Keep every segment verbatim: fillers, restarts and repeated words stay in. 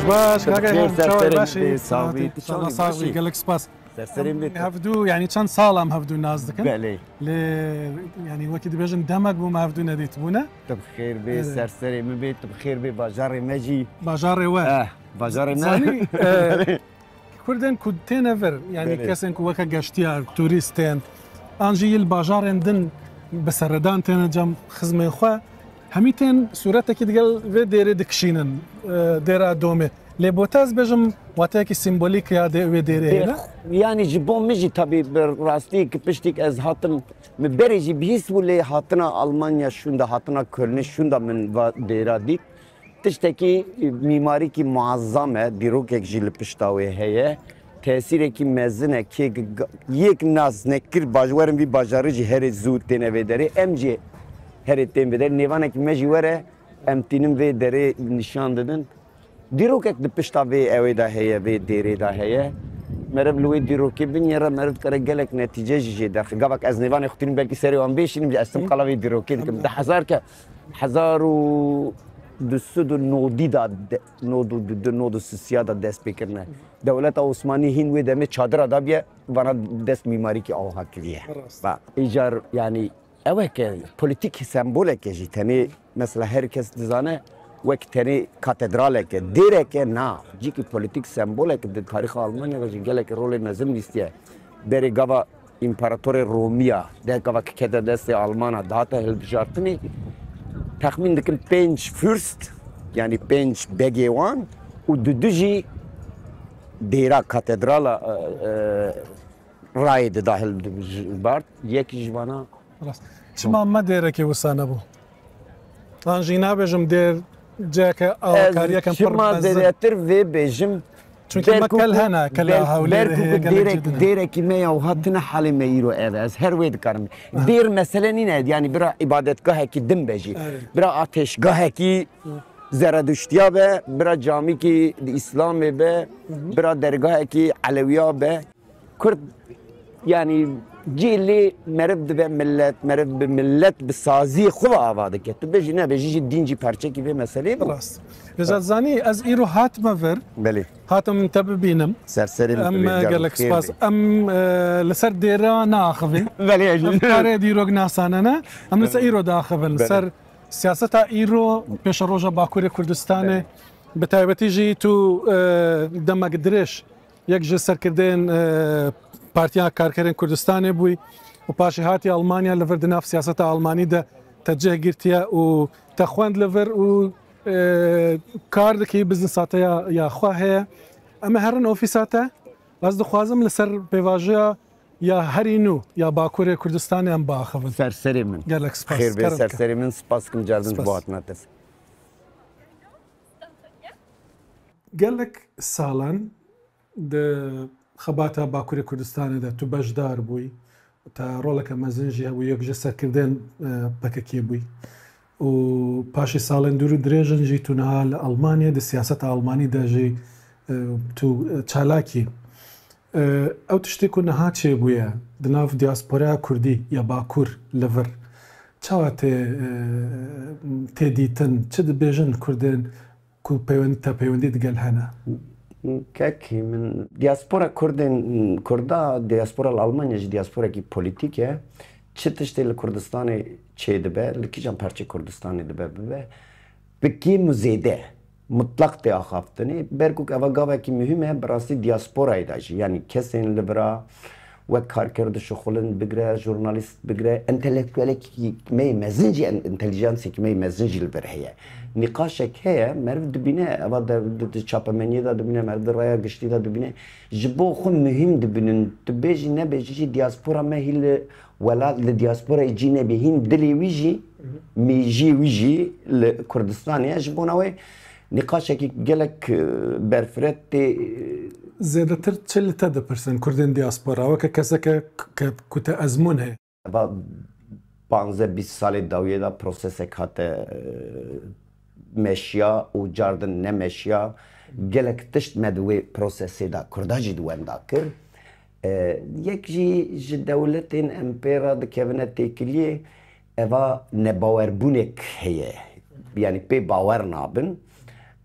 Baş, kaka Xêr, Elhan, ser çawa serê baş bê, î? sağ ol, Saxî, çawa saxî, baş î? gelek spas. Serserê bê. Hevdu, yani çend sal em hevdu nas dikin. Belê. Lê, yani wekî dibêjin demek bû me hevdu nedîtibûne. Tu bi xêr bê, Evet. serserê min bê, tu bi xêr bê, bajarê me jî. Bajarê we. Eh, bajarê me. Zanî, e, Kurdên ku têne vir, yani Belê. kesên ku weke geştiyar, turîst tên, an jî yil bajarên din bi seredan têne cem xizmên xwe, hemî tên sûretekî digel vê dêrê dikişînin, e, dêra Domê. Lê bo te ez bêjim, wateyekî simbolîk ya dê, wê dêrê hene. Yani ji bo min jî tabii bi rastî ki piştîk ez hatim, min berê jî bihîst bû lê hatina Almanya şûnda, hatina Kölnê şûnda min va dêra dît. Tiştekî, e, mîmarîkî muazzam e, dîrokek jî li pişta wê heye. Tesîrekî mezin e, kê g-, g-, yek nas nekir, baj-, werin vî bajarî jî herê zû têne vê derê. Em jî herê tên vê derê. Nêvanekî me jî were, em tînin vê derê nîşan didin. Dîrokek di pişta vê ewê de heye, vê dêrê de heye. Meriv li wê dîrokê binêre, meriv dikare gelek netîce jî jê derxe. Gavak ez nêvanê xwe tînim, belkî serê wan bêşînim, ez tim qala vê dîrokê dikim. Di hezar ke, hezar û du sed û nodî da de, nod û du, nod û sisiya da dest pê kirine. Dewleta Osmanî hîn wê demê çadira dabiye, vana dest mîmarîkî awha kiriye. Ba, îcar, yani, ew e ke polîtîk semboleke jî tenê, mesela her kes dizane, wek tenê katedraleke, dêreke na, cîkî polîtîk semboleke di tarîxa Almanya de jî gelek rolê mezin lîstiye. Berê gava împaratorê Romiya, de gava ki kete destê Almana, dihate hilbijartinê, texmîn dikim pênc Fürst, yani pênc begê wan û dudu jî dêra katedrala, e, e, rayê dida hilbijart. Yek ji vana. Rast. Çima me dêrekê wisa nebû? An jî nabêjim dêr ciheke awakariyeke pir Çima mezin. Dêretir vê bêjim. Çünkü me Berku kel ku- hene, kela ber-, Hewlêrê berku heye, ku gelek dêrek, cî din. Dêrekî me ya hatine halê me îro ev e. Ez her wê dikarim. Dêr mesele nîne, yani bira îbadetgahekî din be jî. Evet. Bira ateşgahekî Zereduştiya be, bira camîkî di Îslamê be, bira dergahekî Elewiya be. Kurd, yani cî lê meriv dibe millet, meriv bi millet bi saziyê xwe ve ava dike. Tu bêjî nebêjî jî dîn jî parçekî vê meseleyê bû. Rast. Reza zanî, ez îro hatime vir. Belê. Hatim te bibînim. Serserê min Em tu bê, gelek xêr spas. bê. Em, e, li ser dêra naaxivin. Belê, ez Em karê dîrok nasanene. Em li ser îro diaxivin. Li Belê. Ser siyaseta îro pêşeroja Bakurê Kurdistanê. Bi taybetî jî tu, e, demek dirêj yek ji serkirdên, e, Partiya Karkerên Kurdistanê bûyî û paşê hatî Almanya, li vir di nav siyaseta Almanî de te cih girtiye û te xwend li vir û, e, kar dikî, biznesa te ya, ya xwe heye. Em ê herin ofîsa te. Ez dixwazim li ser pêvajoya ya herî nû ya Bakurê Kurdistanê em biaxivin. Serserê min. Gelek spas. Xêr bê, Kerem ke. Serserê min, spas kim cardin Spas. Ji bo hatina te. Gelek salan di xebata Bakurê Kurdistanê de tu beşdar bûyî, te roleke mezin jî hebû, yek ji serkirdên, e, P K K bûyî. Û paşê salên dûr û dirêjin jî tu niha li Almanyê, di siyaseta Almanî de jî, e, tu, e, çalakî. E, ew tiştê ku niha çêbûye di nav diasporaya Kurdî ya Bakur li vir, çawa tê, e, tê dîtin? Çi dibêjin Kurdên ku peywend-, te peywendî digel hene? Kek min diaspora Kurdên, Kurda, diaspora li Almanya jî diasporekî polîtîk e. Çi tiştê li Kurdistanê çêdibe, li kîjan parçe Kurdistanê dibe bibe, bi kêm û zêde mutlaq tê axaftinê. Berkuk eva gavekî muhîm e, bi rastî diasporayê de jî. Yanî kesên li vira wek karker dişixulin bigire, jurnalîst bigire, entelektuelekî me yê mezin jî, en-, entelijansekî me yê mezin jî li vir heye. Nîqaşek heye, meriv dibîne, eva de, di, di çapemeniyê de dibîne, meriv di raya giştî de dibîne. Ji bo xwe muhîm dibînin. Tu bêjî nebêjî jî diaspora me hî li welat, li diasporayê cî nebî. Hîn dilê wî jî, mêjiyê wî jî li Kurdistanê ye. Ji bona wê nîqaşekî gelek, e, berfireh tê, e, Zêdetir çi li te dipirsin, Kurdên diaspora, weke keseke k-, ke-, ku te ezmûn heye? Eva panzdeh bîst salê dawiyê de prosesek hate, e, meşiya û cardin nemeşiya. Gelek tişt me di wê prosesê de Kurda jî di wenda kir. E, yek jî ji dewletên em pê re dikevine têkiliyê, eva nebawerbûnek heye. Yanî pê bawer nabin.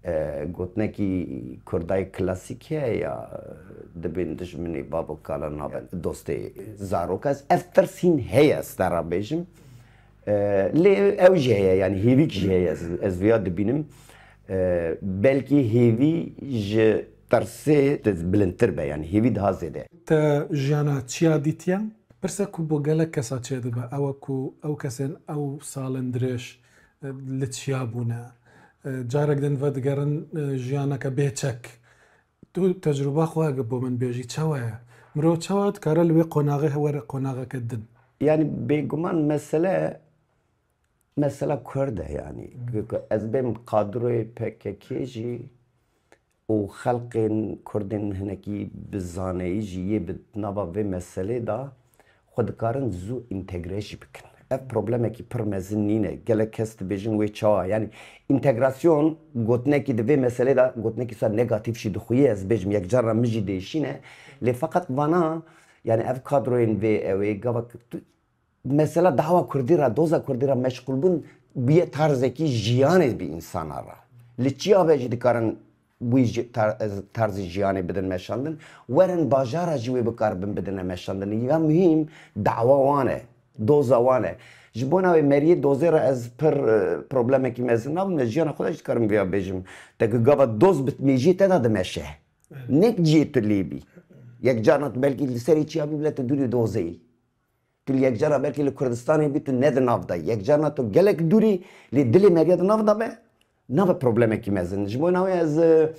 E, gotinekî Kurdayê klasîk heye ya, dibên dijminê bavo kala nabin dostê zaroka. Ez ev tirs hîn heye, ez te re bêjim. E, lê ew jî heye, yanî hêvîk jî heye, ez, ez vêya dibînim. E, belkî hêvî ji tirsê de bilindtir be, yanî hêvî daha zêde. Te jiyana çiya dîtiye? Pirse ku bo gelek kesa çêdibe, ew e ku ew kesên ew salên dirêj, e, li çiya bûne. E, carek din vedigerin, e, jiyaneke bêçek. Tu tecrûba xwe heke bo min bêjî, çawa ye? Mirov çawa dikare li wê qonaxê were qonaxeke din? Yanî bêguman mesele, mesela Kurd e yanî. Ku ez bêm kadroyê P K K jî û xelqên Kurdên hinekî bi zaneyî jî yê bi nava vê meselê de xwe dikarin zû întegre jî bikin. Ev problemekî pir mezin nîne. Gelek kes dibêjin wê çawa? Yanî întegrasyon gotinekî di vê meselê de gotinekî wisa negatîf jî dixuye, ez bêjim yek cara min jî diêşîne. Lê feqet vana, yanî ev kadroyên vê ew ê gava tu, mesela dawa Kurdî re, doza Kurdî re meşxûl bûn bûye tarzekî jiyanê bi însana re. Li çiya ve jî dikarin wî jî tar-, tarzî jiyanê bidin meşandin. Werin bajara jî wê bikaribin bidine meşandin. Ya muhîm dawa wan e, doza wan e. Ji bona wê meriyê dozê re ez pir, e, problemekî mezin nabim. Ez jiyana xwe de jî dikarim vêya bêjim. Te ku gava doz bi mêjiyê te de dimeşe. Evet. Nek cihê tu lê bî. Yek carna tu belkî li serê çiya bî bile tu dûrî dozê yî. Tu li yek cara belkî li Kurdistanê bî, tu ne di nav de. Yek carna tu gelek dûrî, lê dilê meriya di nav de be, nave problemekî mezin. Ji bo navê ez, e,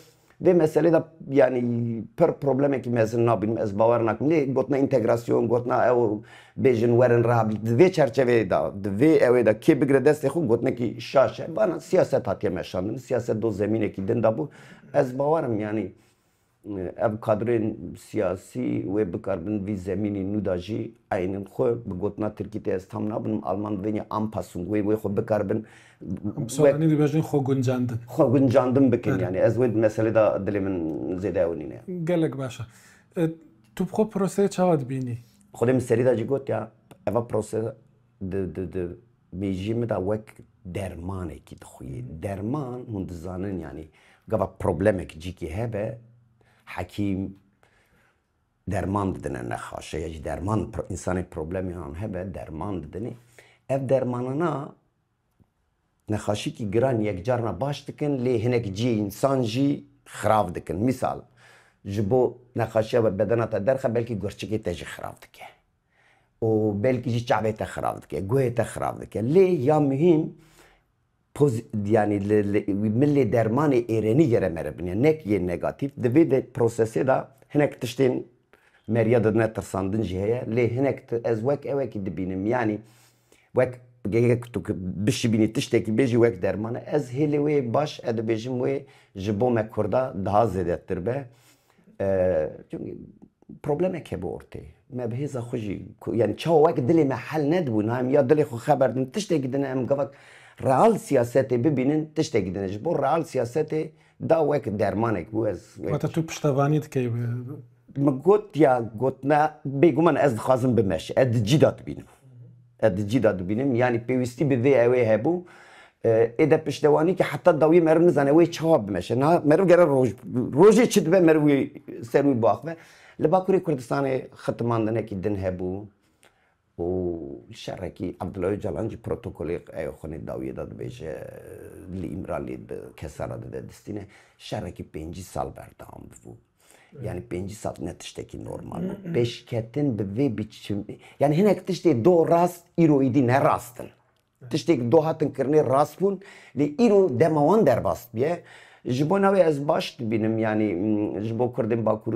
vê meselê de, yanî, pir problemekî mezin nabînim. Ez bawer nakim. Lê gotina întegrasyon, gotina ew bêjin werin rehabilit-, di vê çerçeveyê de, di vê ewê de kê bigire destê xwe, gotinekî şaş e. Vana siyaset hatiye meşandin. Siyaset do zemînekî din de bû. Ez bawerim, yanî, ev kadroyên siyasî wê bikaribin vî zemînî nû de jî eynên xwe bi gotina tirkî tê ez tam nabinim, Alman dibêjin Anpassung, wê, wê xwe bikaribin Em wek Soranî dibêjin xwe guncandin. Xwe guncandin bikin, Erê. Yanî ez wê meselê de dilê min zêde ew nîne. Gelek baş e. E, tu bi xwe proseyê çawa dibînî? Xwedê min serî de jî got ya, eva prose di, di, di, mêjiyê min de wek dermanekî dixuyê. Derman, hûn dizanin, yanî gava problemek cîkî hebe, hekîm derman didine nexaşe, ya jî derman pro-, însanê problemê an hebe, derman didinê. Ev dermanana nexaşîkî giran yek carna baş dikin, lê hinek cihê însan jî xirav dikin. Mîsal, ji bo nexaşiya we bedena te derxe, belkî gurçikê te jî xirav dike. Û belkî jî çavê te xirav dike, guhê te xirav dike. Lê ya muhîm, poz-, yanî li, li, min lê dermanê êrenî gere mere biniye, nek yên negatîf. Di vê de prosesê de hinek tiştên meriya didine tirsandin jî heye. Lê hinek ti-, ez wek ewekî dibînim. Yanî wek ge-, ge-, tu ki bişibînî tiştekî bêjî wek derman e. Ez hêlê wê baş, ez dibêjim wê ji bo me Kurda daha zêdetir be. E, çünkü problemek hebû ortê. Me bi hêza xwe jî, ku, yanî çawa wek dilê me hel nedibû, niha em ya dilê xwe xeber din, tiştekî din em gavak real siyasetê bibînin, tiştekî din. Ji bo real siyasetê da wek dermanek bû, ez wek Wata tu piştevanî dikey bi Min got ya, gotina, bêguman ez dixwazim bimeşe. Ez di cî de dibînim. Ez di cî de dibînim. Yanî pêwîstî bi vê ewê hebû. E, ê de piştewanî ki heta dawiyê meriv nizane wê çawa bimeşe. Niha meriv gere roj, rojê çi dibe meriv wî ser wî biaxive. Li Bakurê Kurdistanê xitimandinekî din hebû. Û şerekî Abdullah Öcalan jî protokolê ew xwinê dawiyê de dibêje, li Îmraliyê bi kesa re dide distîne. Şerekî pêncî sal berdewam bû. Yanî pêncî sal ne tiştekî normal bû. Pêşketin bi vê biçim, yanî hinek tiştê do rast îro îdî ne rast in. Tiştêk do hatin kirinê rast bûn, lê îro dema wan derbas biye. Ji bo navê ez baş dibînim, yanî, mm, ji bo Kurdên Bakur,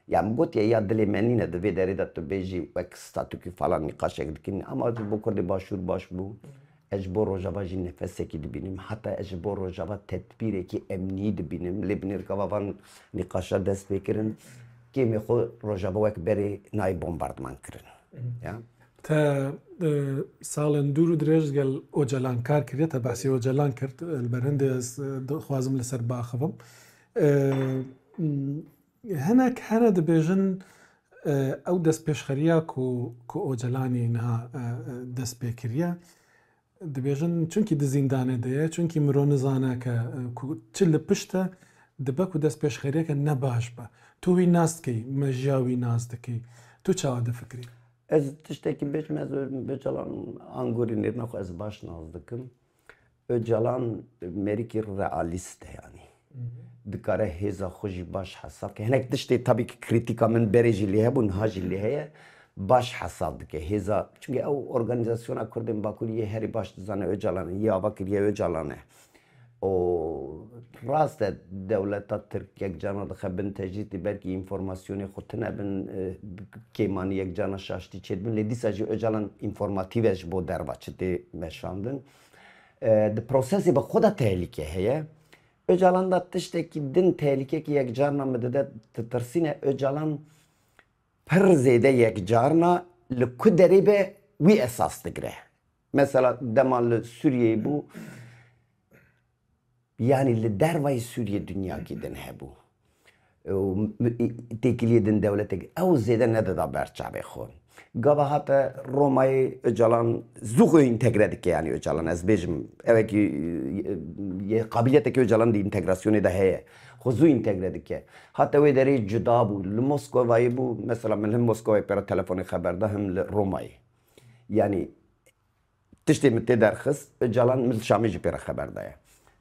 ya min gotiye, ya dilê me nîne, di vê derê de tu bêjî wek statûkî falan nîqaşek dikin, ama ji bo Kurdê Başûr baş bû. Ez ji bo Rojava jî nefesekî dibînim. Heta ez ji bo Rojava tedbîrekî emnî dibînim. Lê binêrkava van nîqaşa dest pê kirin, kêmê xwe Rojava wek berê nayê bombardman kirin. Ya. Te, e, salên dûr û dirêj gel Ocalan kar kiriye, te behsê Ocalan kir, li ber hindê ez, e, dixwazim li ser biaxivim. E, m, hinek hene dibêjin, e, ew destpêşxeriya ku, ku Ocalanî niha, e, e, dest pê kiriye, Dibêjin çunkî di zîndanê de ye, çunkî miro nizane ke, e, ku çi li pişt e, dibe ku destpêşxeriyeke ne baş be. Tu wî nas dikey, mejiya wî nas dikey. Tu çawa difikirî? Ez tiştekî bêjim, ez Ö- Öcalan angorî nêrina xwe ez baş nas dikim. Öcalan mêrikî realîst e yanî. Dikare hêza xwe jî baş hesab ke. Hinek tiştê tabii ki krîtîka min berê jî lê hebû, niha jî lê heye. Baş hesab dike hêza. Çunke ew organîzasyona Kurdên Bakurî yê herî baş dizane Öcalan e. Yê ava kiriye Öcalan e. O rast e, dewleta Tirk yek carna dixe bin tecrîtî, belkî înformasyonê xwe tune bin, e, kêmanî yek carna şaştî çêdibin, lê dîsa jî Öcalan înformatîf e ji bo derva çi tê meşandin. E, di prosesê bi xwe de tehlîke heye. Öcalan da tiştekî din, tehlîkekî yek carna min dide titirsîne. Öcalan pir zêde yek carna li ku derê be wî esas digire. Mesela dema li Sûriyeyê bû, yanî li dervayî Sûriyê dinyakî din hebû. Û têkiliyê din dewletek ew zêde nedida ber çavê xwe. Gava hate Romayê Öcalan zû xwe întegre dike, yanî Öcalan, ez bêjim, evekî yê qabiliyetekî Öcalan di întegrasyonê de heye. Xwe zû întegre dike. Hate wê derê cuda bû. Li Moskovayê bû, mesela min him Moskovayê pê re telefonê xeber da, him li Romayê. Yanî tiştê min tê derxist, Öcalan min li Şamê jî pê re xeber daye.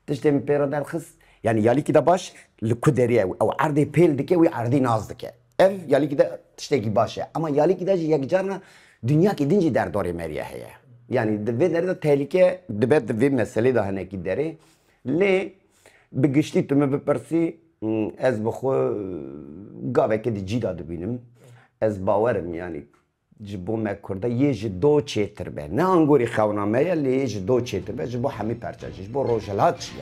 Tiştê min pê re derxist, yanî ya lîkî de baş, li ku derê ew, ew erdê pêl dike, wî erdî nas dike. Ev ya lîkî de tiştekî baş e. Ama ya lîkî de jî yek carna dinyakî din jî derdorê meriye heye. Yanî di vê derê de tehlîke dibe di vê meselê de hinekî derê. Lê bi giştî tu min bipirsî, ez bi xwe gaveke di cî de dibînim. Ez bawer im, yanî ji bo me Kurda yê ji do çêtir be. Ne angorî xewna me ye, lê yê ji do çêtir be, ji bo hemî perçe jî, ji bo Rojhilat jî ye,